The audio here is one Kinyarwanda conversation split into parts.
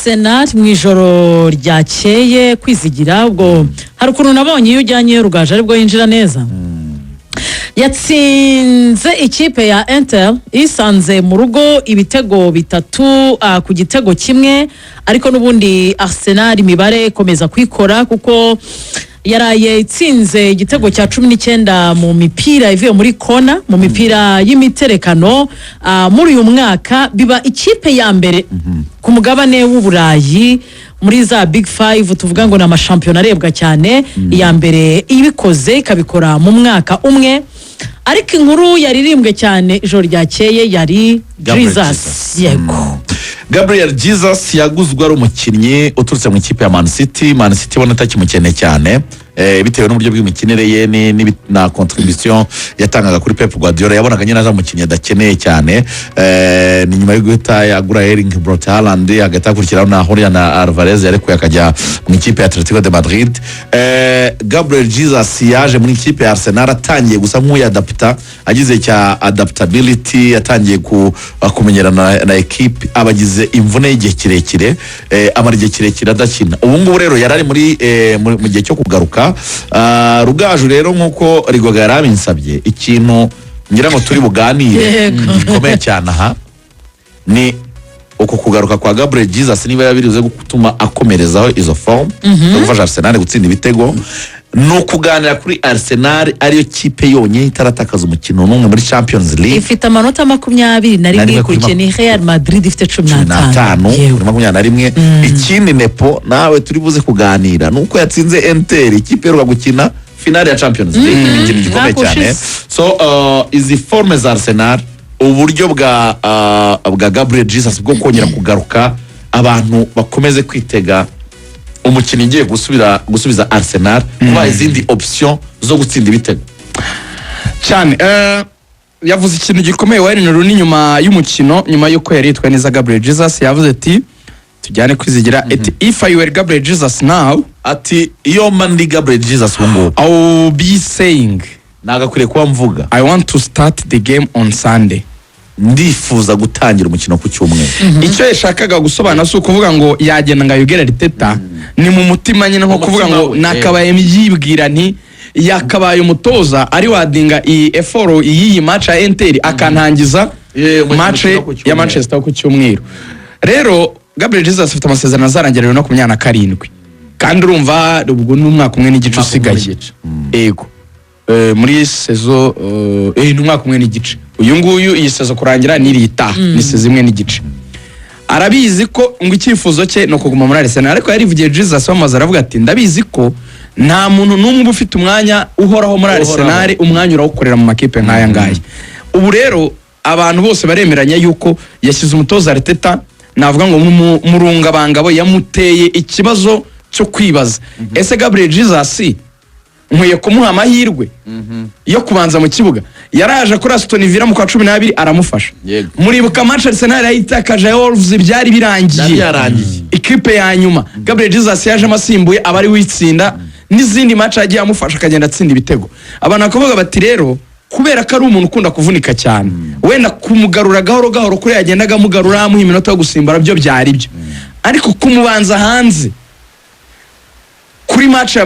Arsenal mu ijoro ryakeye, Kwizigira, ubwo hari ukuntu nabonye iyo ujyanye Rugaju aribwo yinjira neza. Yatsinze ikipe ya Inter isanze mu rugo ibitego 3 ku gitego 1, ariko n'ubundi Arsenal imibare ikomeza kuyikora kuko yaraye itsinze igitego cya 19 mu mipira ivuye muri kona, mu mipira y'imiterekano, muri uyu mwaka biba ikipe ya mbere ku mugabane w'Uburayi muri za Big Five, tuvuga ngo ni amashampiyona arebwa cyane, iya mbere ibikoze, ikabikora mu mwaka umwe. Ariko inkuru yaririmbwe cyane ijoro ryakeye yari Gabriel Jesus. Jesus. Yego. Gabriel Jesus yaguzwe ari umukinnyi uturutse mu ikipe ya Man City. Man City ibona atakimukeneye cyane, bitewe n'uburyo bw'imikinire ye na contribution yatangaga kuri Pep Guardiola. Yabonaga nyine aza umukinnyi adakeneye cyane. Ni nyuma yo guhita yagura Erling Braut Haaland, hagahita hakurikiraho na Julian Alvarez yarekuye akajya mu ikipe ya Atletico de Madrid. Gabriel Jesus yaje muri ikipe ya Arsenal atangiye gusa nk'uyadapta, agize cya adaptability, yatangiye kumenyerana na ekipe, abagize imvune y'igihe kirekire, amara igihe kirekire adakina. Ubu ngubu rero yari ari mu gihe cyo kugaruka. Rugaju rero, nk'uko Rigoga yari abinsabye, ikintu ngira ngo turi buganire gikomeye cyane aha ni uku kugaruka kwa Gabriel Jesus, niba yabirize gutuma akomerezaho izo form zo gufasha Arsenal gutsinda ibitego, ni ukuganira kuri Arsenal ariyo kipe yonyine itaratakaza umukino n'umwe muri Champions League. Ifite amanota 21, Na rimwe kuri ikurikiye ni Real Madrid ifite cumi cumi n'atanu. n'atanu kuri 21. Ikindi, Nepo, nawe turi buze kuganira, ni uko yatsinze Inter, ikipe iheruka gukina finale ya Champions League. Ni ikintu gikomeye Mwaka cyane. ushize. So izi forme za Arsenal, uburyo bwa Gabriel Jesus bwo kongera kugaruka, abantu bakomeze kwitega umukinnyi ugiye gusubiza Arsenal kubaha izindi option zo gutsinda ibitego. Cyane. Yavuze ikintu gikomeye Wayne Rooney nyuma y'umukino, nyuma y'uko yari yitwaye neza Gabriel Jesus. Yavuze ati, tujyane Kwizigira, ati: "If I were Gabriel Jesus now," Ati: "Iyo mba ndi Gabriel Jesus ubu ngubu," "I will be saying," "nagakwiriye kuba mvuga," "I want to start the game on Sunday." "Ndifuza gutangira umukino ku cyumweru." Icyo yashakaga gusobanura si ukuvuga ngo yagenda ngo ayugere Arteta, ni mu mutima nyine, nko Mu kuvuga mutima ngo we, nakabaye yibwira nti yakabaye umutoza ari wadinga iyi effort y'iyi match ya Inter akantangiza umukino match ku ya cyumweru. Manchester ku cyumweru. Rero Gabriel Jesus afite amasezerano azarangira 2027, kandi urumva ubwo ni umwaka umwe n'igice Umwaka umwe usigaye. n'igice. Yego. Muri saison ni umwaka umwe n'igice uyu nguyu, iyi saison kurangira n'iri itaha ni saison imwe n'igice. Arabizi ko ngo icyifuzo cye ni ukuguma muri Arsenal, ariko yarivugiye Jesus bamaze, aravuga ati: "Ndabizi ko nta muntu n'umwe uba ufite umwanya uhoraho muri Uhoraho. Arsenal, umwanya urawukorera mu makipe nk'aya ngaya." Ubu rero abantu bose baremeranya yuko yashyize umutoza Arteta, navuga ngo mu rungabangabo, yamuteye ikibazo cyo kwibaza: ese Gabriel Jesus nkwiye kumuha amahirwe yo kubanza mu kibuga? Yaraje kuri Aston Villa mu kwa 12 aramufasha. Muribuka match Arsenal yayitakaje ya Wolves, byari birangiye. Byari byarangiye. Ikipe ya nyuma Gabriel Jesus yajemo asimbuye, aba ari witsinda. N'izindi match yagiye amufasha akagenda atsinda ibitego. Abantu bakavuga bati: rero kubera ko ari umuntu ukunda kuvunika cyane, wenda kumugarura gahoro gahoro kuri yagendaga amugarura, amuha iminota yo gusimbura, byo byari byo, ariko kumubanza hanze kuri match ya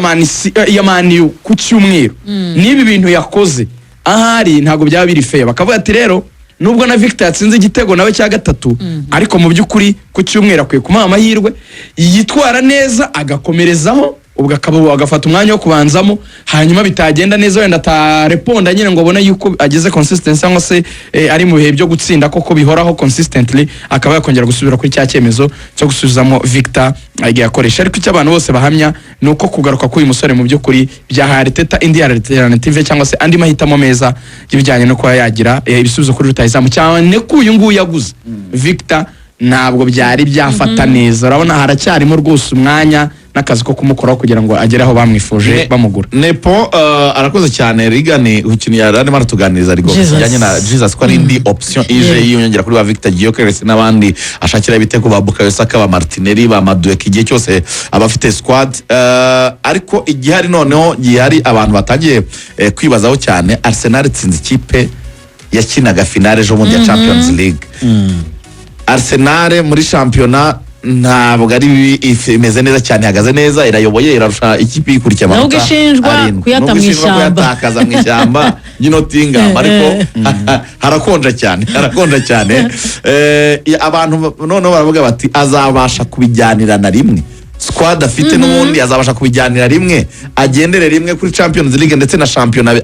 Man U ku cyumweru n'ibi bintu yakoze, ahari ntabwo byaba biri fair. Bakavuga ati: rero nubwo na Victor yatsinze igitego nawe cya gatatu, ariko mu by'ukuri ku cyumweru akwiye kumuha amahirwe, yitwara neza agakomerezaho, ubwo akaba agafata umwanya wo kubanzamo. Hanyuma bitagenda neza, wenda atareponda nyine ngo abone yuko ageze consistency cyangwa se ari mu bihe byo gutsinda koko bihoraho consistently, akaba yakongera gusubira kuri cya cyemezo cyo gusubizamo Victor agiye akoresha. Ariko icyo abantu bose bahamya ni uko kugaruka k'uyu musore mu by'ukuri byahaye Arteta indi alternative cyangwa se andi mahitamo meza y'ibijyanye no kuba yagira ibisubizo kuri rutahizamu, cyane ko uyu nguyu yaguze Victor ntabwo byari byafata neza. Urabona haracyarimo rwose umwanya n'akazi ko kumukoraho kugira ngo agere aho bamwifuje bamugura. Nepo, arakoze cyane Rigani ikintu yari arimo aratuganiriza Rigo Jesus. kijyanye na Jesus, ko ari indi option ije Yeah. yiyongera kuri ba Victor Gyökeres n'abandi ashakira ibitego, ba Bukayo Saka, ba Martinelli, ba Madueke, igihe cyose aba afite squad. Ariko igihari noneho gihari abantu batangiye kwibazaho cyane, Arsenal itsinze ikipe yakinaga finale ejo bundi ya Champions League. Arsenal muri shampiyona Ntabwo ari bibi, imeze neza cyane, ihagaze neza, irayoboye, irarusha ikipe ikurikiye Nubwo amanota ishinjwa 7. kuyata Nubwo mu ishinjwa ishyamba. kuyatakaza mu ishyamba ry'i Nottingham, ariko harakonja cyane, harakonja cyane. Abantu noneho baravuga bati: "Azabasha kubijyanira na rimwe squad afite n'ubundi, azabasha kubijyanira rimwe, agendere rimwe kuri Champions League ndetse na shampiyona?"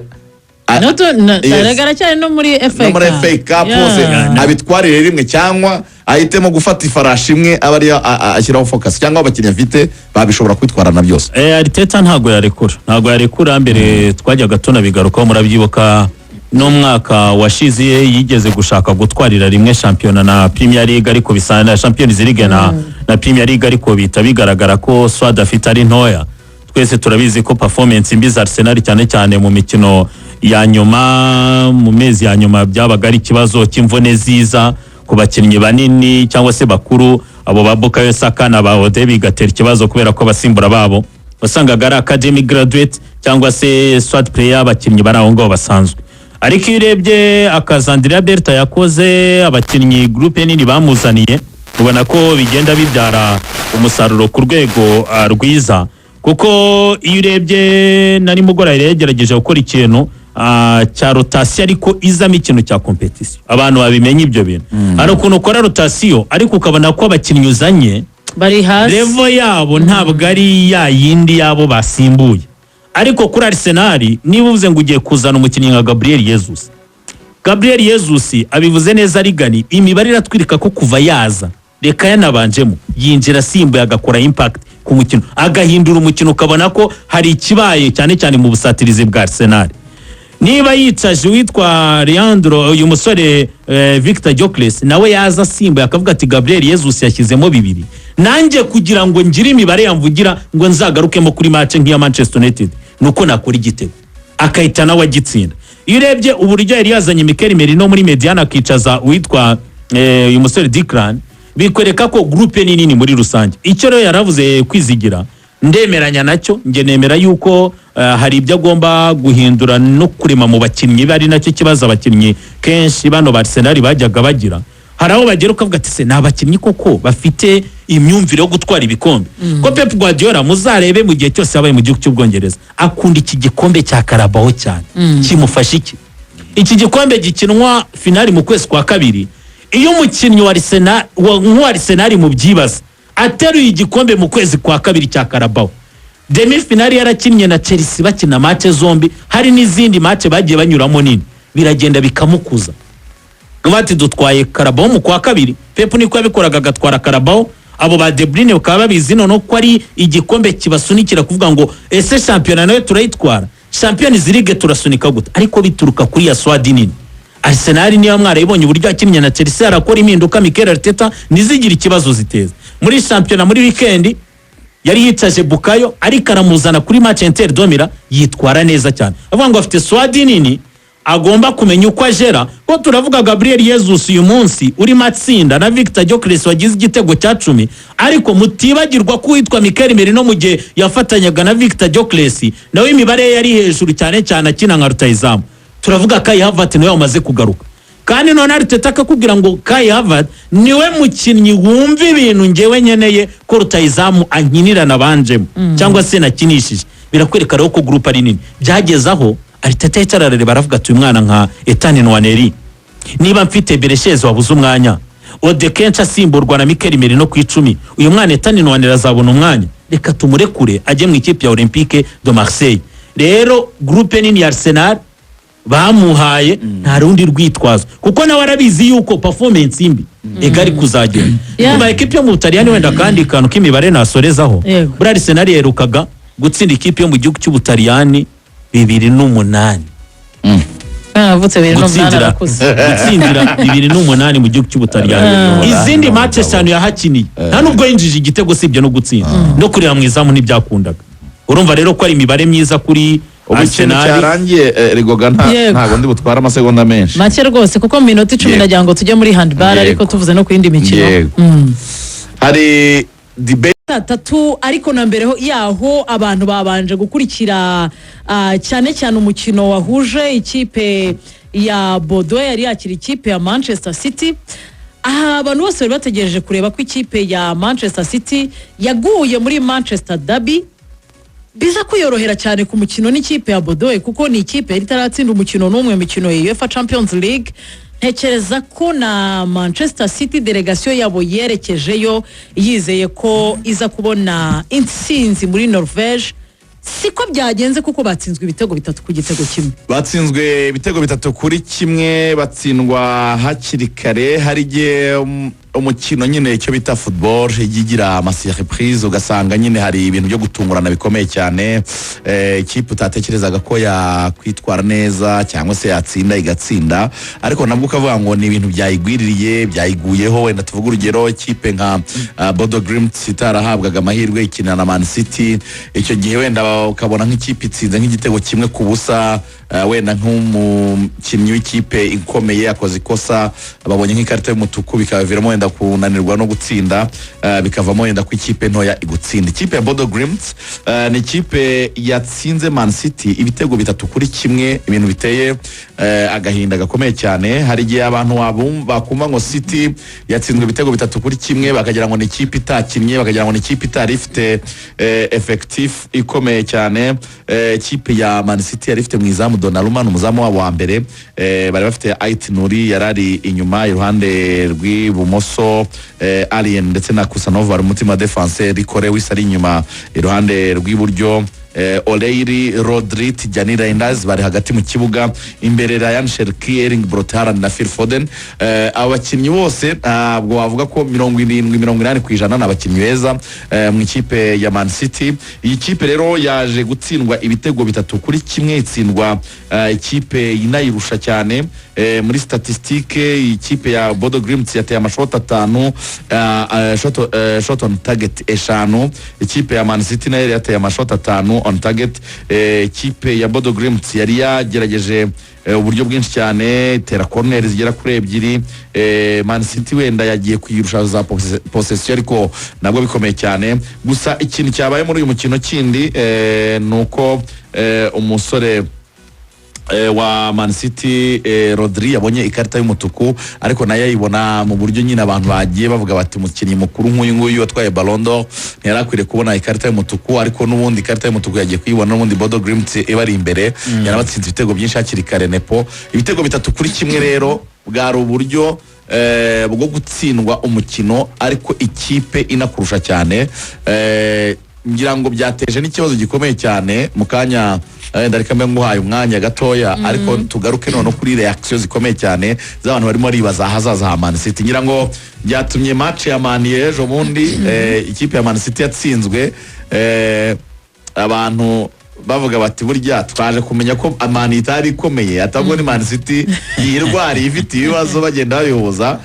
Yes. Aracyari no muri FA No muri FA Cup hose abitwarire rimwe, cyangwa ahitemo gufata ifarashi imwe aba ariyo ashyiraho focus, cyangwa abakinnyi afite babishobora kwitwarana byose? Arteta ntabwo yarekura, ntabwo yarekura. Mbere twajyaga tunabigarukaho, murabyibuka n'umwaka washize yigeze gushaka gutwarira rimwe shampiyona na Premier League, ariko bisa na Champions League na Premier League, ariko bihita bigaragara ko squad afite ari ntoya. Twese turabizi ko performance mbi za Arsenal, cyane cyane mu mikino ya nyuma, mu mezi ya nyuma, byabaga ari ikibazo cy'imvune ziza ku bakinnyi banini cyangwa se bakuru, abo ba Bukayo Saka na ba Ode, bigatera ikibazo kubera ko abasimbura babo wasangaga ari academy graduate cyangwa se squad player, abakinnyi bari aho ngaho basanzwe. Ariko iyo urebye akazi Andrea Berta yakoze, abakinnyi, groupe nini bamuzaniye, ubona ko bigenda bibyara umusaruro ku rwego rwiza, kuko iyo urebye na nimugoroba yari yagerageje gukora ikintu cya rotation, ariko izamo ikintu cya competition. Abantu babimenye ibyo bintu. Hari ukuntu ukora rotation, ariko ukabona ko abakinnyi uzanye bari hasi. Level yabo ntabwo ari ya yindi yabo basimbuye. Ariko kuri Arsenal, niba uvuze ngo ugiye kuzana umukinnyi nka Gabriel Jesus, Gabriel Jesus abivuze neza rigani, imibare iratwirika ko kuva yaza, reka yanabanjemo, yinjira asimbuye, agakora impact ku mukino, agahindura umukino, ukabona ko hari ikibaye, cyane cyane mu busatirizi bwa Arsenal. Niba yicaje uwitwa Leandro, uyu musore Victor Gyökeres nawe yaza asimbuye, akavuga ati: "Gabriel Jesus yashyizemo bibiri, nanjye kugira ngo ngire imibare yamvugira ngo nzagarukemo kuri match nk'iya Manchester United nuko nakora igitego," akahita nawe agitsinda. Iyo urebye uburyo yari yazanye Mikel Merino muri médiane, akicaza uwitwa uyu musore Declan, bikwereka ko groupe ni nini muri rusange. Icyo rero yaravuze kwizigira, ndemeranya nacyo. Njye nemera yuko hari ibyo agomba guhindura no kurema mu bakinnyi be, ari nacyo kibazo abakinnyi kenshi bano ba Arsenal bajyaga bagira. Hari aho bagera ukavuga ati: "Se ni abakinnyi koko bafite imyumvire yo gutwara ibikombe?" Ko Pep Guardiola, muzarebe mu gihe cyose yabaye mu gihugu cy'Ubwongereza, akunda iki gikombe cya Carabao cyane. Kimufasha iki? Iki gikombe gikinwa finali mu kwezi kwa kabiri. Iyo umukinnyi wa Arsenal, nk'uwa Arsenal mu byibaza, ateruye igikombe mu kwezi kwa kabiri cya Carabao, demi finale yarakinnye na Chelsea, bakina match zombi, hari n'izindi match bagiye banyuramo nini, biragenda bikamukuza. Bati: "Dutwaye Carabao mu kwa kabiri." Pep niko yabikoraga, agatwara Carabao, abo ba De Bruyne bakaba babizi noneho ko ari igikombe kibasunikira kuvuga ngo: "Ese shampiyona nayo turayitwara? Champions League turasunika gute?" Ariko bituruka kuri ya squad nini. Arsenal, niba mwarayibonye uburyo yakinnye na Chelsea, arakora impinduka Mikel Arteta ntizigire ikibazo ziteza. Muri shampiyona, muri weekend, yari yicaje Bukayo, ariko aramuzana kuri match Inter de Milan, yitwara neza cyane. Avuga ngo afite squad nini, agomba kumenya uko agera. Ko turavuga Gabriel Jesus uyu munsi urimo atsinda na Victor Gyökeres wagize igitego cya 10, ariko mutibagirwa ko uwitwa Mikel Merino, mu gihe yafatanyaga na Victor Gyökeres, nawe imibare ye yari hejuru cyane cyane akina nka rutayizamu. Turavuga Kai Havertz nawe wamaze kugaruka, kandi none Arteta akakubwira ngo Kai Havertz niwe mukinnyi wumva ibintu ngewe nkeneye ko rutayizamu ankinira nabanjemo cyangwa se nakinishije. Birakwereka rero ko groupe ari nini. Byageze aho Arteta yicara arareba, aravuga ati: "Uyu mwana nka Ethan Nwaneri, niba mfite Bereshez wabuze umwanya, Ode kenshi asimburwa na Mikel Merino ku 10, uyu mwana Ethan Nwaneri azabona umwanya? Reka tumurekure ajye mu ikipe ya Olympique de Marseille." Rero groupe nini ya Arsenal bamuhaye nta rundi rwitwazo, kuko nawe arabizi yuko performance mbi egari kuzagenda. Kuva ekipe yo mu Butaliyani, wenda akandi kantu k'imibare nasorezaho, buriya Arsenal yaherukaga gutsinda ikipe yo mu gihugu cy'Ubutaliyani 2008. Yavutse 2008. Gutsindira Arakuze. Gutsindira 2008 mu gihugu cy'Ubutaliyani. Izindi match eshanu yahakiniye nta nubwo yinjije igitego, sibye no gutsinda, no kureba mu izamu ntibyakundaga. Urumva rero ko ari imibare myiza kuri Ubu ikintu Arsenal. cyarangiye, Rigoga, ntabwo ndi butware amasegonda menshi. Make rwose, kuko mu minota 10 ndagira ngo tujye muri handball, ariko tuvuze no ku yindi mikino. Hari debate. Saa tatu, ariko na mbere yaho abantu babanje gukurikira cyane cyane umukino wahuje ikipe ya Bordeaux yari yakira ikipe ya Manchester City. Aha abantu bose bari bategereje kureba ko ikipe ya Manchester City yaguye muri Manchester Derby biza kwiyorohera cyane ku mukino n'ikipe ya Bordeaux, kuko ni ikipe yari itaratsinda umukino n'umwe mu mikino ya UEFA Champions League. Ntekereza ko na Manchester City delegation yabo yerekejeyo yizeye ko iza kubona intsinzi muri Norvège. Siko byagenze, kuko batsinzwe ibitego 3-1. Batsinzwe ibitego 3-1, batsindwa hakiri kare. Hari igihe umukino nyine, icyo bita football, ijya igira amasurprise, ugasanga nyine hari ibintu byo gutungurana bikomeye cyane. Ikipe utatekerezaga ko yakwitwara neza cyangwa se yatsinda igatsinda, ariko nabwo ukavuga ngo ni ibintu byayigwiririye, byayiguyeho. Wenda tuvuge urugero, ikipe nka Bodo Glimt itarahabwaga amahirwe ikinira na Man City icyo gihe, wenda ukabona nk'ikipe itsinze nk'igitego 1-0, wenda nk'umukinnyi w'ikipe ikomeye yakoze ikosa, babonye nk'ikarita y'umutuku, bikabaviramo wenda kunanirwa no gutsinda, bikavamo wenda ko ikipe ntoya igutsinda. Ikipe ya Bodo Glimt ni ikipe yatsinze Man City ibitego 3-1, ibintu biteye agahinda gakomeye cyane. Hari igihe abantu bakumva ngo City yatsinzwe ibitego 3-1, bakagira ngo ni ikipe itakinnye, bakagira ngo ni ikipe itari ifite effectif ikomeye cyane. Ikipe ya Man City yari ifite mu izamu Donnarumma, ni umuzamu wabo wa mbere. Bari bafite Ait Nouri yari ari inyuma iruhande rw'ibumoso, Alien ndetse na Khusanov bari umutima defense, Rico Lewis ari inyuma iruhande rw'iburyo, O'Reilly, Rodri, Tijjani Reijnders bari hagati mu kibuga, imbere Rayan Cherki, Erling Braut Haaland na Phil Foden. Aba bakinnyi bose ntabwo wavuga ko 70, 80% ni abakinnyi beza mu ikipe ya Man City. Iyi kipe rero yaje gutsindwa ibitego 3-1, itsindwa ikipe inayirusha cyane muri statistique. Ikipe ya Bodo Glimt yateye amashoti atanu, shot on target eshanu. Ikipe ya Man City nayo yari yateye amashoti atanu on target. Ikipe ya Bodo Glimt yari yagerageje uburyo bwinshi cyane, itera corner zigera kuri ebyiri. Man City wenda yagiye kuyirusha za possession, ariko nabwo bikomeye cyane. Gusa ikintu cyabaye muri uyu mukino kindi ni uko umusore wa Man City, Rodri, yabonye ikarita y'umutuku, ariko nayo ayibona mu buryo nyine abantu bagiye bavuga bati umukinnyi mukuru nk'uyu nguyu watwaye Ballon d'Or ntiyari akwiriye kubona ikarita y'umutuku. Ariko n'ubundi ikarita y'umutuku yagiye kuyibona n'ubundi Bodo Glimt ibari imbere, yarabatsinze ibitego byinshi hakiri kare nepo ibitego 3-1. Rero bwari uburyo bwo gutsindwa umukino ariko ikipe inakurusha cyane. Ngira ngo byateje n'ikibazo gikomeye cyane mu kanya. Wenda reka mbe nguhaye umwanya gatoya, ariko tugaruke noneho kuri reaction zikomeye cyane z'abantu barimo ribaza ahazaza ha Man City. Ngira ngo byatumye match ya Man ejo bundi, ikipe ya Man City yatsinzwe, abantu bavuga bati burya twaje kumenya ko Man itari ikomeye, atabwo ni Man City yirwariye, ifite ibibazo, bagenda babihuza.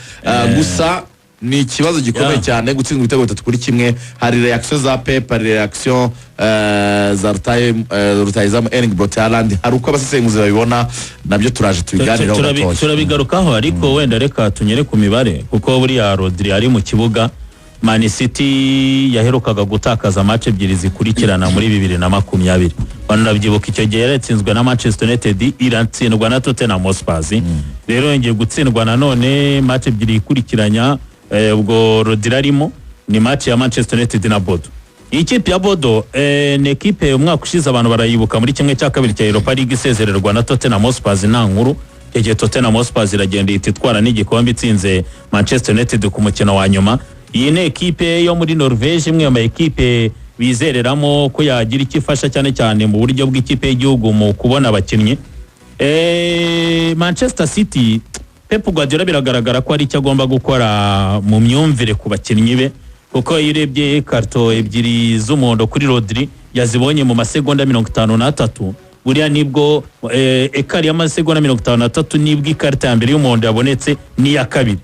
Gusa ni ikibazo gikomeye cyane gutsindwa ibitego 3-1. Hari reaction za Pep, hari reaction za rutahizamu Erling Braut Haaland, hari uko abasesenguzi babibona, nabyo turaje tubiganireho gatoya. Turabigarukaho, ariko wenda reka tunyere ku mibare, kuko buriya Rodri ari mu kibuga, Man City yaherukaga gutakaza match ebyiri zikurikirana muri 2020. Banabyibuka, icyo gihe yaratsinzwe na Manchester United, iratsindwa na Tottenham Hotspur. Rero yongeye gutsindwa nanone match ebyiri ikurikiranya, ubwo Rodri arimo, ni match ya Manchester United na Bodo. Iyi kipe ya Bodo ni ekipe umwaka ushize abantu barayibuka muri 1/2 cya Europa League isezererwa na Tottenham Hotspur nta nkuru. Icyo gihe Tottenham Hotspur iragenda ihita itwara n'igikombe itsinze Manchester United ku mukino wa nyuma. Iyi ni ekipe yo muri Norvège, imwe mu ma ekipe bizereramo ko yagira icyo ifasha cyane cyane mu buryo bw'ikipe y'igihugu mu kubona abakinnyi. Manchester City, Pep Guardiola biragaragara ko hari icyo agomba gukora mu myumvire ku bakinnyi be, kuko iyo urebye karito ebyiri z'umuhondo kuri Rodri yazibonye mu masegonda 53. Buriya nibwo écart y'amasegonda 53 nibwo ikarita ya mbere y'umuhondo yabonetse n'iya kabiri.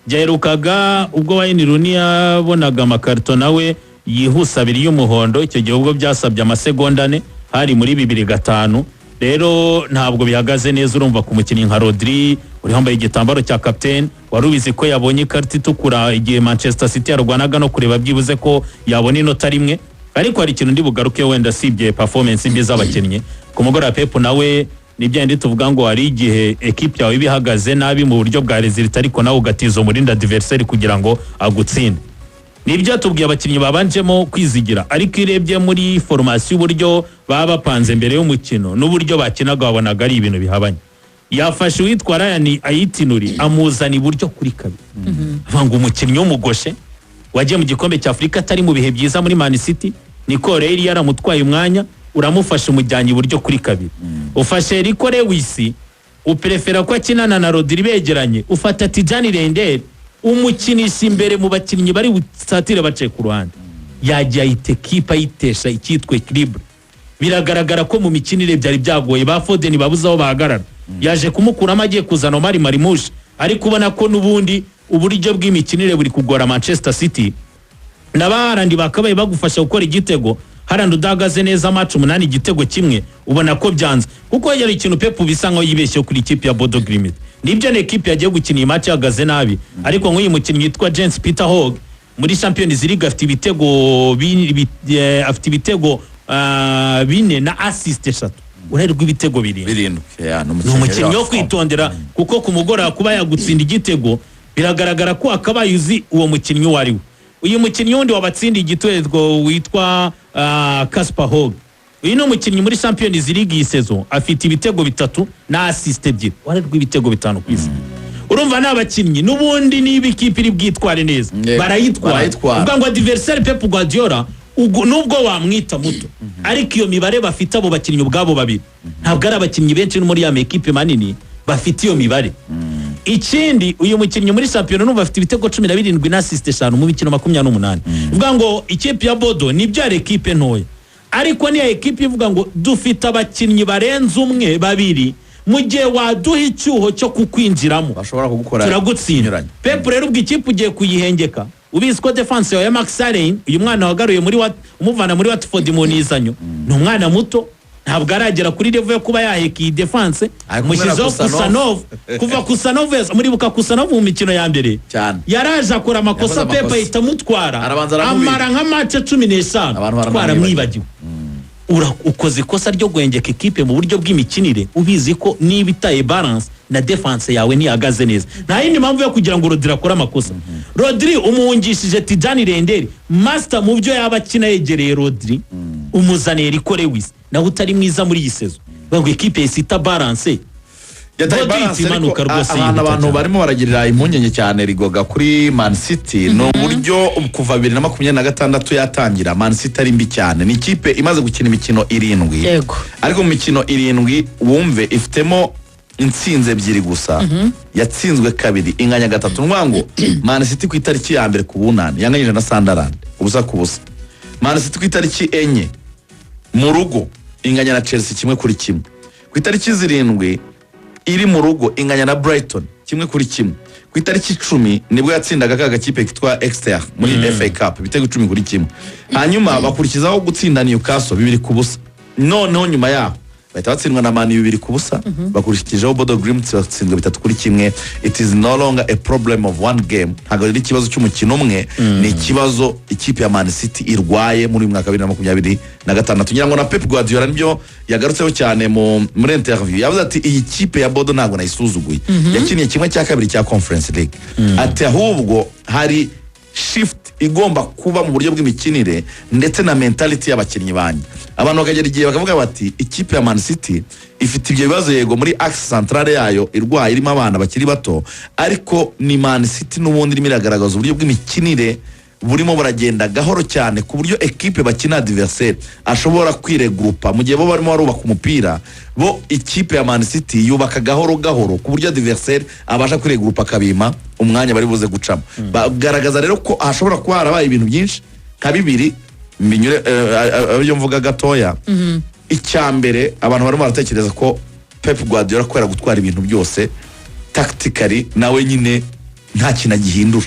Byaherukaga ubwo Wayne Rooney yabonaga amakarito nawe yihuse abiri y'umuhondo, icyo gihe ubwo byasabye amasegonda 4, hari muri 2005. Rero ntabwo bihagaze neza. Urumva ku mukinnyi nka Rodri uri wambaye igitambaro cya kapitene, wari ubizi ko yabonye ikarita itukura igihe Manchester City yarwanaga no kureba byibuze ko yabona inota rimwe. Ariko hari ikintu ndi bugaruke wenda, sibye performance mbi z'abakinnyi ku mugoroba, Pep nawe Ni bya tuvuga ngo hari igihe ekipe yawe iba ihagaze nabi mu buryo bwa résultat, ariko nawe ugatiza umurindi adversaire kugira ngo agutsinde. Nibyo tubwiye abakinnyi babanjemo kwizigira, ariko iyo urebye muri formation, uburyo baba bapanze mbere y'umukino n'uburyo bakinaga, wabonaga ari ibintu bihabanye. Yafashe uwitwa Rayan Ait-Nouri, amuzana iburyo kuri kabiri. Avuga ngo umukinnyi w'umugoshe wagiye mu gikombe cya Afurika atari mu bihe byiza muri Man City, Nico O'Reilly yaramutwaye umwanya, uramufashe umujyanye iburyo kuri kabiri. Ufashe Rico Lewis, uprefera ko akinana na Rodri begeranye, ufata Tijjani Reijnders umukinisha imbere mu bakinnyi bari busatire baciye ku ruhande. Yagiye ahita ekipa ayitesha icyitwa équilibre. Biragaragara ko mu mikinire byari byagoye, ba Foden babuze aho bahagarara. Yaje kumukuramo agiye kuzana Omar Marmoush, ariko ubona ko n'ubundi uburyo bw'imikinire buri kugora Manchester City. Na ba Haaland bakabaye bagufasha gukora igitego, Haaland udahagaze neza, match 8 igitego kimwe, ubona ko byanze, kuko yari ikintu Pep bisa nkaho yibeshyeho kuri ikipe ya Bodo Glimt. Nibyo, ni ekipe yagiye gukina iyi match ihagaze nabi, ariko nk'uyu mukinnyi witwa Jens Peter Hauge muri Champions League afite ibitego afite ibitego 4 na assist 3, urahirwa ibitego 7. 7, yeah, ni Ni umukinnyi wo kwitondera, kuko ku mugoroba kuba yagutsinda igitego biragaragara ko akabaye uzi uwo mukinnyi uwo ari we. Uyu mukinnyi wundi wabatsindiye igitego witwa Kasper Hogh, uyu ni umukinnyi muri Champions League iyi saison afite ibitego 3 na assist 2, warerwa ibitego 5 ku isi. Urumva ni abakinnyi n'ubundi niba ikipe iri bwitware neza barayitwara. Barayitwara. Uvuga ngo adversaire Pep Guardiola nubwo wamwita muto, ariko iyo mibare bafite abo bakinnyi ubwabo babiri, ntabwo ari abakinnyi benshi no muri ya mekipe manini bafite iyo mibare. Ikindi, uyu mukinnyi muri shampiyona numva afite ibitego 17 na assist 5 mu mikino 28. Uvuga ngo ikipe ya Bodo nibyo ari ekipe ntoya, ariko niya ekipe ivuga ngo dufite abakinnyi barenze umwe, babiri, mu gihe waduha icyuho cyo kukwinjiramo bashobora kugukora turagutsinda. Binyuranye. Pep rero ubwo ikipe ugiye kuyihengeka, ubizi ko defense yawe ya Max Alleyne, uyu mwana wagaruye muri umuvana muri Watford mu nizanyo, ni umwana muto, ntabwo aragera kuri level yo kuba yaheka iyi defense. Ari kumwe na Mushyizeho Khusanov. Khusanov. Kuva Khusanov muribuka Khusanov mu mikino ya mbere Cyane. yaraje akora amakosa, Yakoze Pep amakosa. ahita amutwara, Arabanza aramubika. amara nka match 15 Abantu baramwibagiwe. twaramwibagiwe. Ukoze ikosa ryo guhengeka ikipe mu buryo bw'imikinire, ubizi ko niba itaye balance na defense yawe ntihagaze neza, nta yindi mpamvu yo kugira ngo Rodri akore amakosa. Rodri umuhungishije Tijjani Reijnders, master mu byo yaba akina yegereye Rodri, umuzaniye Rico Lewis nawe utari mwiza muri iyi saison, bavuga ikipe yisita balance. Yataye Rodri balance, ihita imanuka ariko rwose ahantu yihuta abantu cyane. barimo baragirira impungenge cyane rigoga kuri Man City ni uburyo kuva 2026 yatangira Man City ari mbi cyane. Ni ikipe imaze gukina imikino 7, ariko mu mikino 7 wumve ifitemo intsinzi 2 gusa, yatsinzwe 2, inganya 3. Ni ukuvuga ngo Man City ku itariki ya 1 ku bunani yanganyije na Sunderland 0-0. Man City ku itariki 4 mu rugo inganya na Chelsea 1-1. Ku itariki 7 iri mu rugo inganya na Brighton 1-1. Ku itariki 10 nibwo yatsindaga ka gakipe kitwa Exeter muri FA Cup ibitego 10-1. Hanyuma bakurikizaho gutsinda Newcastle 2-0. Noneho nyuma yaho bahita batsindwa na Man U 2-0, bakurikijeho Bodo Glimt batsindwa 3-1. It is no longer a problem of one game, ntabwo ari ikibazo cy'umukino umwe, ni ikibazo ikipe ya Man City irwaye muri uyu mwaka wa 2026. Ngira ngo na Pep Guardiola nibyo yagarutseho cyane muri interview, yavuze ati iyi kipe ya Bodo ntabwo nayisuzuguye, yakiniye 1/2 cya Conference League, ati ahubwo hari shift igomba kuba mu buryo bw'imikinire ndetse na mentality y'abakinnyi banjye. Abantu bakagera igihe bakavuga bati ikipe ya Man City ifite ibyo bibazo, yego muri axe centrale yayo irwaye, irimo abana bakiri bato, ariko ni Man City n'ubundi irimo iragaragaza uburyo bw'imikinire burimo buragenda gahoro cyane, ku buryo ekipe bakina adversaire ashobora kwiregurupa mu gihe bo barimo barubaka umupira. Bo ikipe ya Man City yubaka gahoro gahoro ku buryo adversaire abasha kwiregurupa akabima umwanya bari buze gucamo. Bagaragaza rero ko hashobora kuba harabaye ibintu byinshi nka bibiri binyure aribyo mvuga gatoya. Icya mbere, abantu barimo baratekereza ko Pep Guardiola kubera gutwara ibintu byose tactically nawe nyine nta kintu agihindura,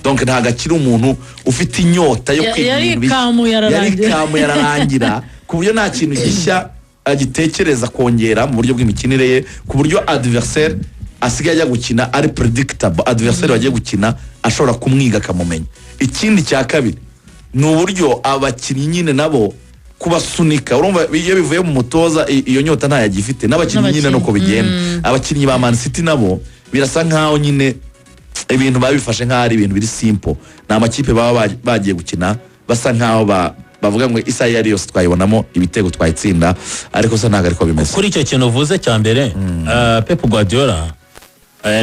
donc ntabwo akiri umuntu ufite inyota yo kwiga ibintu bishya. Yarikamuye ararangira. Yarikamuye ararangira, ku buryo nta kintu gishya agitekereza kongera mu buryo bw'imikinire ye, ku buryo adversaire asigaye ajya gukina ari predictable, adversaire bagiye gukina ashobora kumwiga akamumenya. Ikindi cya kabiri ni uburyo abakinnyi nyine nabo Kubasunika, urumva iyo bivuye mu mutoza, iyo nyota ntayagifite, n'abakinnyi nyine N'abakinnyi. nuko bigenda. Abakinnyi ba Man City nabo birasa nkaho nyine ibintu babifashe nkaho ari ibintu biri simple. Ni amakipe baba bagiye gukina basa nkaho bavuga ngo isaha iyo ari yose twayibonamo ibitego, twayitsinda, ariko se ntabwo ariko bimeze. Kuri icyo kintu uvuze cya mbere, Pep Guardiola,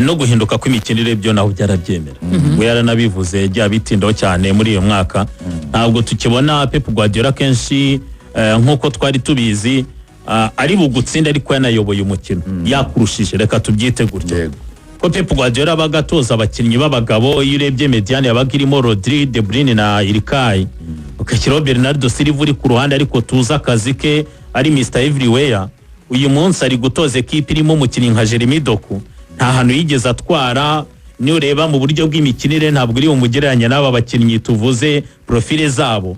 no guhinduka kw'imikinire byo naho byarabyemera. We yaranabivuze, yagiye abitindaho cyane. Muri uyu mwaka ntabwo tukibona Pep Guardiola kenshi, nk'uko twari tubizi, ari bugutsinda ariko yanayoboye umukino yakurushije, reka tubyite gutyo. Ko Pep Guardiola abaga atoza abakinnyi b'abagabo. Iyo urebye médiane yabaga irimo Rodri, De Bruyne na Ilkay, ugashyiraho Bernardo Silva uri ku ruhande ariko tuzi akazi ke, ari Mr Everywhere. Uyu munsi ari gutoza ekipe irimo umukinnyi nka Jeremy Doku, nta hantu yigeze atwara. Nureba mu buryo bw'imikinire ntabwo uri bumugereranya n'aba bakinnyi tuvuze profile zabo.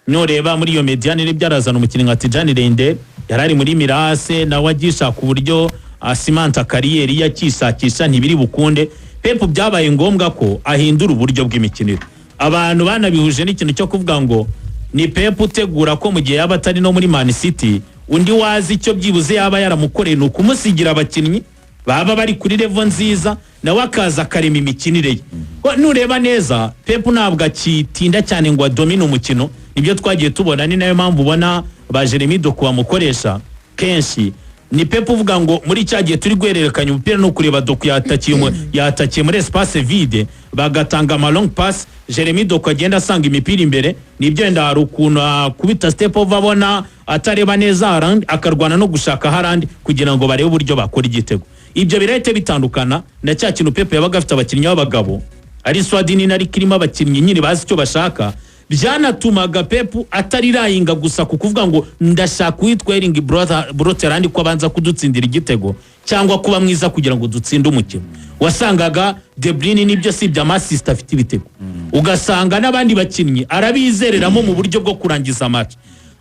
Nureba muri iyo médiane nibyo, arazana umukinnyi nka Tijjani Reijnders, yari ari muri Milan AC, nawe agishaka uburyo asimanta carrière ye, akishakisha, ntibiri bukunde. Pep byabaye ngombwa ko ahindura uburyo bw'imikinire. Abantu banabihuje n'ikintu cyo kuvuga ngo ni Pep utegura ko mu gihe yaba atari no muri Man City, undi wazi icyo byibuze yaba yaramukoreye ni ukumusigira abakinnyi baba bari kuri level nziza, nawe akaza akarema imikinire ye. Ko nureba neza, Pep ntabwo akitinda cyane ngo adomine umukino, nibyo twagiye tubona. Ni nayo mpamvu ubona ba Jeremy Doku bamukoresha kenshi. Ni Pep uvuga ngo muri cya gihe turi guhererekanya umupira no kureba Doku yatakiye muri espace vide, bagatanga ama long pass, Jeremy Doku agenda asanga imipira imbere. Nibyo, wenda hari ukuntu akubita step over, abona atareba neza Haaland, akarwana no gushaka Haaland kugira ngo barebe uburyo bakora igitego. Ibyo birahita bitandukana na cya kintu Pep yabaga afite abakinnyi b'abagabo, ari squad nini ariko irimo abakinnyi nyine bazi icyo bashaka. Byanatumaga Pep atarelyinga gusa ku kuvuga ngo ndashaka uwitwa Erling Braut Haaland ko abanza kudutsindira igitego cyangwa kuba mwiza kugira ngo dutsinde umukino. Wasangaga De Bruyne, nibyo, si ibya assist, afite ibitego, ugasanga n'abandi bakinnyi arabizereramo mu buryo bwo kurangiza match.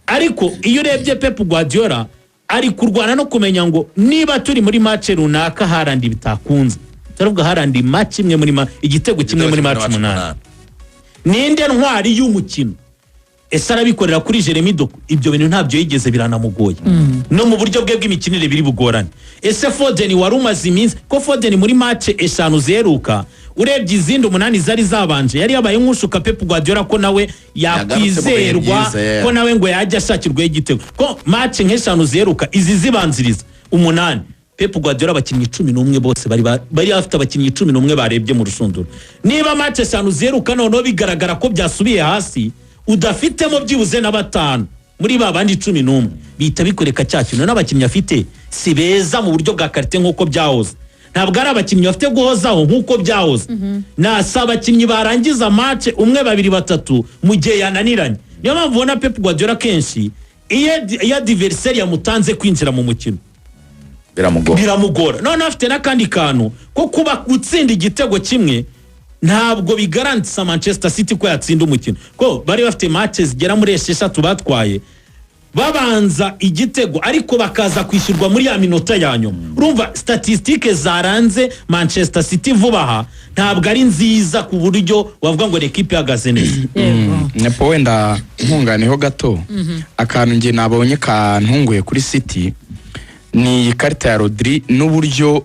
Ariko iyo urebye Pep Guardiola ari kurwana no kumenya ngo niba turi muri match runaka Haaland bitakunze, turavuga Haaland match imwe muri igitego kimwe muri match 8, ninde ntwari y'umukino? Ese arabikorera kuri Jeremy Doku? Ibyo bintu ntabyo yigeze, biranamugoye no mu buryo bwe bw'imikinire biri bugorane. Ese Foden wari umaze iminsi, ko Foden muri match 5 ziheruka, urebye izindi 8 zari zabanje, yari yabaye nk'ushuka Pep Guardiola ko nawe Yagarutse mu bihe yakwizerwa, byiza, yeah. ko nawe ngo yajya ashakirwaho igitego, ko match nk'eshanu ziheruka, izi zibanziriza 8, Pep Guardiola abakinnyi 11 bose bari bafite abakinnyi 11 barebye mu rushundura. Niba match 5 ziheruka noneho bigaragara ko byasubiye hasi, udafitemo byibuze na batanu muri ba bandi 11, bihita bikwereka cya kintu n'abakinnyi afite si beza mu buryo bwa qualité nk'uko byahoze. Ntabwo ari abakinnyi bafite guhozaho nk'uko byahoze, nasi abakinnyi barangiza match umwe, babiri, batatu mu gihe yananiranye. Niyo mpamvu ubona Pep Guardiola kenshi iyo adversaire yamutanze kwinjira mu mukino Biramugora. Biramugora. Noneho afite n'akandi kantu ko kuba gutsinda igitego kimwe ntabwo bigarantisa Manchester City ko yatsinda umukino, ko bari bafite match zigera muri 6 batwaye babanza igitego ariko bakaza kwishyurwa muri ya minota ya nyuma. Urumva statistiques zaranze Manchester City vuba aha ntabwo ari nziza ku buryo wavuga ngo ekipe ihagaze neza. Nepo, wenda nkunganiyeho gato, akantu njye nabonye kantunguye kuri City ni iyi karita ya Rodri n'uburyo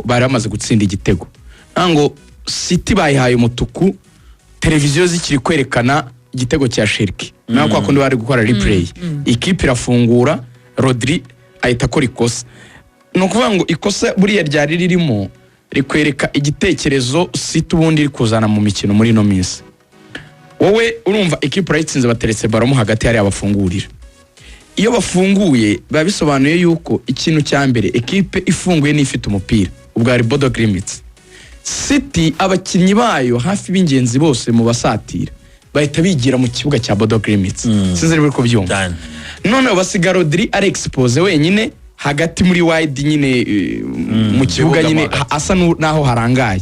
bari bamaze gutsinda igitego. Ntabwo City bayihaye umutuku televiziyo zikiri kwerekana igitego cya Cherki, naho kwa kundi bari gukora replay, ikipe irafungura, Rodri ahita akora ikosa. Ni ukuvuga ngo ikosa buriya ryari ririmo rikwereka igitekerezo City ubundi iri kuzana mu mikino muri ino minsi. Wowe urumva ikipe urayitsinze, bateretse ballon mo hagati hariya bafungurira. Iyo bafunguye biba bisobanuye yuko ikintu cya mbere ekipe ifunguye n'ifite umupira, ubwo hari Bodo Glimt. City abakinnyi bayo hafi b'ingenzi bose mu basatira bahita bigira mu kibuga cya Bodo Glimt, sinzi niba uri kubyumva. Cyane. Noneho basiga Rodri ari exposé wenyine hagati muri wide nyine, mu kibuga Kibuga nyine mo hagati. asa n'aho harangaye.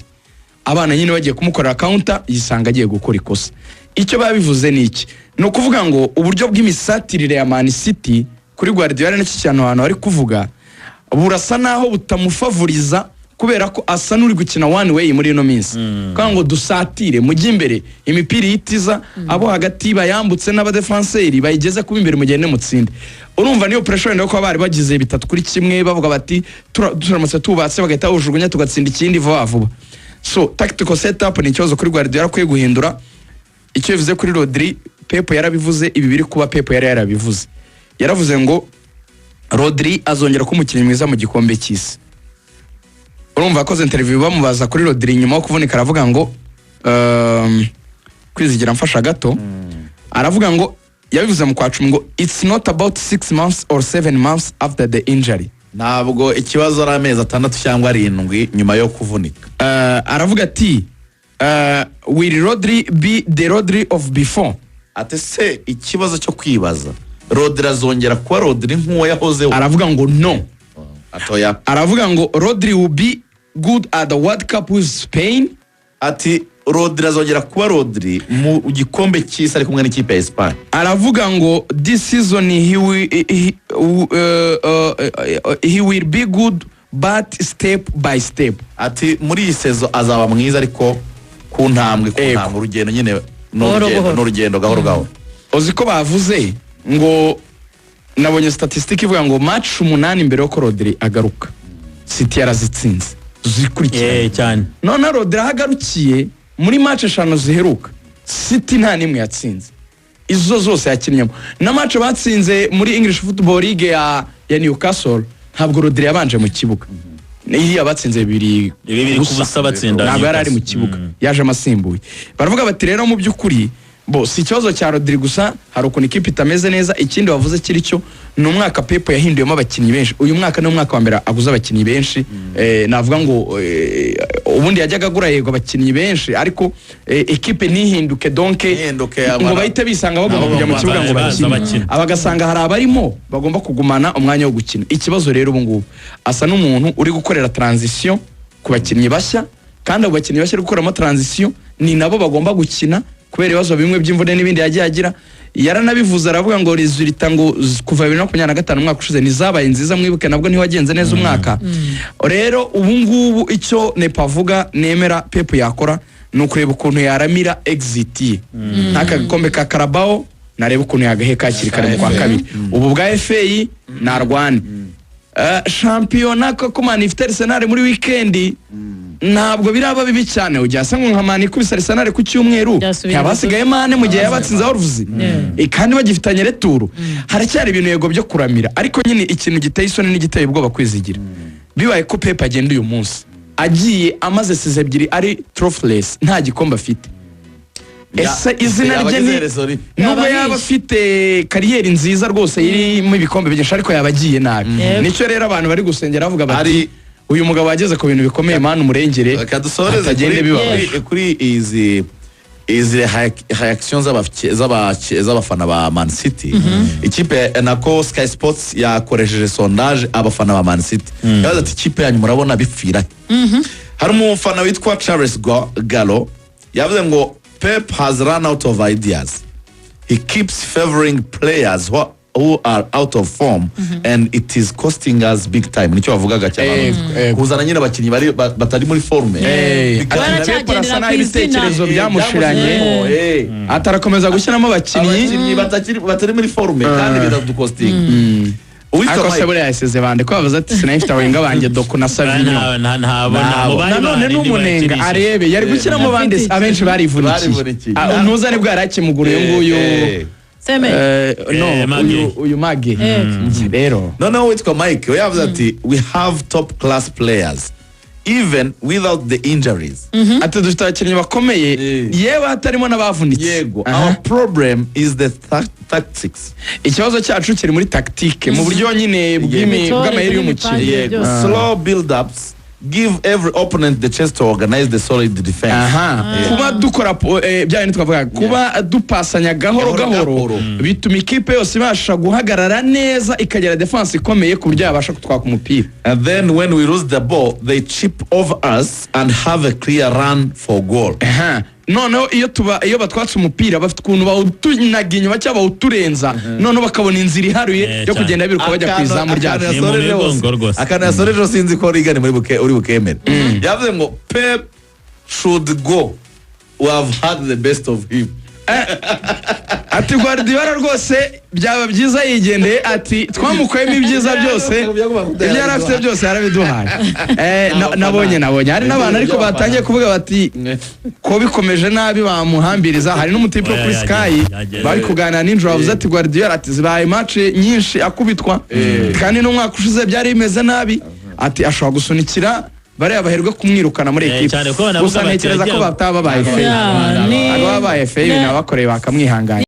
Abana nyine bagiye kumukorera counter, yisanga agiye gukora ikosa. Icyo babivuze ni iki? Ni ukuvuga ngo uburyo bw'imisatirire ya Man City kuri Guardiola, nicyo kintu abantu bari kuvuga, burasa naho butamufavoriza. Kubera ko asa n'uri gukina one way muri ino minsi, kugira ngo dusatire, mujye imbere, imipira ihitiza abo hagati bayambutse n'abadefanseri bayigeze kuba imbere, mugende mutsinde. Urumva niyo pressure wenda yo kuba bari bagize 3-1, bavuga bati turamutse tubatse bagahita bawujugunya, tugatsinda ikindi vuba vuba. So tactical setup ni ikibazo kuri Guardiola, akwiye guhindura. Icyo bivuze kuri Rodri, Pep yarabivuze, ibi biri kuba Pep yari yarabivuze. Yaravuze ngo Rodri azongera kuba umukinnyi mwiza mu gikombe cy'isi. Urumva yakoze interview bamubaza kuri Rodri nyuma yo kuvunika, aravuga ngo kwizigira mfasha gato, aravuga ngo yabivuze mu kwa 10 ngo "It's not about 6 months or 7 months after the injury." Ntabwo ikibazo ari amezi 6 cyangwa 7 nyuma yo kuvunika. Aravuga ati "Will Rodri be the Rodri of before?" Ati se ikibazo cyo kwibaza, Rodri azongera kuba Rodri nk'uwo yahozeho? Aravuga ngo no. Atoya. Aravuga ngo "Rodri will be good at the World Cup with Spain." Ati Rodri azongera kuba Rodri mu gikombe cy'isi ari kumwe n'ikipe ya Espagne. Aravuga ngo "This season he will be good, but step by step." Ati muri iyi saison azaba mwiza, ariko ku ntambwe ku ntambwe, urugendo nyine ni Buhoro urugendo, buhoro. ni urugendo gahoro gahoro. Uzi ko bavuze ngo, nabonye statistique ivuga ngo match 8 mbere yuko Rodri agaruka, City yarazitsinze zikurikiranye. Cyane. None Rodri aho agarukiye, muri match 5 ziheruka, City nta n'imwe yatsinze, izo zose yakinnyemo. Na match batsinze muri English Football League ya Newcastle, ntabwo Rodri yabanje mu kibuga. Iriya batsinze 2 2-0 batsinda ntabwo yari ari mu Newcastle. kibuga, yaje asimbuye. Baravuga bati rero mu by'ukuri bo si ikibazo cya Rodri gusa, hari ukuntu ikipe itameze neza. Ikindi bavuze kiri cyo ni umwaka Pep yahinduyemo abakinnyi benshi. Uyu mwaka ni umwaka wa mbere aguze abakinnyi benshi. Navuga ngo ubundi yajyaga agura yego abakinnyi benshi, ariko ekipe ntihinduke, donc Ntihinduke, ngo bahite bisanga bagomba Nabo kujya mu kibuga ngo baza bakine, bakina. abagasanga hari abarimo bagomba kugumana umwanya wo gukina. Ikibazo rero ubu ngubu asa n'umuntu uri gukorera transition ku bakinnyi bashya, kandi abo bakinnyi bashya ari gukoramo transition ni nabo bagomba gukina kubera ibibazo bimwe by'imvune n'ibindi yagiye agira. Yaranabivuze, aravuga ngo résultats ngo kuva 2025, umwaka ushize, ntizabaye nziza. Mwibuke nabwo ntiwagenze neza umwaka. Rero ubu ngubu icyo Nepa avuga nemera Pep yakora ni ukureba ukuntu yaramira exit ye, nk'aka gakombe ka Carabao nareba ukuntu yagaheka hakiri kare mu kwa kabiri. Ubu bwa FA narwane. Shampiyona koko Man ifite Arsenal muri weekend, ntabwo biraba bibi cyane. Ujya asa ngo nka Man ikubise Arsenal ku cyumweru, Byasubira ntiyabasigaye mane mu gihe yabatsinze Wolves. Kandi bagifitanye retour, haracyari ibintu yego byo kuramira. Ariko nyine ikintu giteye isoni n'igiteye ubwoba, kwizigira, bibaye ko Pep agenda uyu munsi, agiye amaze saison 2 ari trophyless, nta gikombe afite, ese izina Yaba rye agize ni iherezo ribi. nubwo Yaba yaba ahishe. afite carrière nziza rwose irimo ibikombe byinshi, ariko yaba agiye nabi. Nicyo rero abantu bari gusengera bavuga bati uyu mugabo wageze ku bintu bikomeye, Mana umurengere, Reka dusoreze atagende bibabaje. kuri izi reaction z'abafana ba Man City. Ikipe nako Sky Sports yakoresheje sondage abafana ba Man City, yabaza ati ikipe yanyu murabona bipfira he? Hari umufana witwa Charles Gallo yavuze ngo "Pep has run out of ideas. He keeps favoring players who are out of form and it is costing us big time." Nicyo bavugaga cyane, kuzana nyine abakinnyi batari muri forme. Baracyagendera Pep arasa naho ku izina. ibitekerezo byamushiranye, atarakomeza gushyiramo abakinnyi Abakinnyi batari muri forme, kandi biraducostinga. Uwitwa Ariko se Mike- buriya yasize bande ko bavuze ati sinari mfite abahinga banjye Doku na Savinho? Ntabo Ntabo. bari Nanone bahari n'umunenga ntibakinisha. arebe yari gushyiramo bande? Afite Abenshi barivunikiye. Barivunikiye. Ah, ntuza nibwo yari akimugura uyu nguyu. Seme. No, Mage. uyu Mage rero. Noneho witwa Mike we yavuze ati "We have top class players even without the injuries." Ati dufite abakinnyi bakomeye, yewe hatarimo n'abavunitse. "Our problem is the tactics." Ikibazo cyacu kiri muri tactique, mu buryo nyine Imitoreze bw'amayeri y'umukino. n'imipangire byose. "Slow build-ups give every opponent the chance to organize the solid defense." Aha, kuba dukora bya bindi twavuga, kuba dupasanya gahoro Gahoro gahoro, gahoro. bituma ikipe yose ibasha guhagarara neza, ikagira defense ikomeye ku buryo yabasha kutwaka umupira. "And then when we lose the ball, they chip over us and have a clear run for goal." Aha. Noneho iyo batwatse umupira, bafite ukuntu bawutunaga inyuma cyangwa bawuturenza, noneho bakabona inzira iharuye yo cyane. kugenda biruka bajya ku izamu ryacu. Ni mu migongo rwose. Akantu yasorejeho, sinzi ko rigani muri buke uri bukemere, yavuze ngo "Pep should go, we have had the best of him." Ati Guardiola rwose byaba byiza yigendeye, ati twamukuyemo ibyiza byose, ibyo yari afite byose yarabiduhaye. Nabonye hari n'abantu ariko batangiye kuvuga bati ko bikomeje nabi bamuhambiriza. Hari n'umutipe wo kuri Oya, Sky yageze. bari kuganira nijoro bavuze ati Guardiola, ati zibaye match nyinshi akubitwa, kandi n'umwaka ushize byari bimeze nabi, ati ashobora gusunikira bariya baherwe kumwirukana muri ekipe. Cyane ko banavuga Gusa bati ntekereza ko yagiye- bataba babaye fair, Yeah, ntabwo babaye fair, ibintu abakoreye bakamwihangana.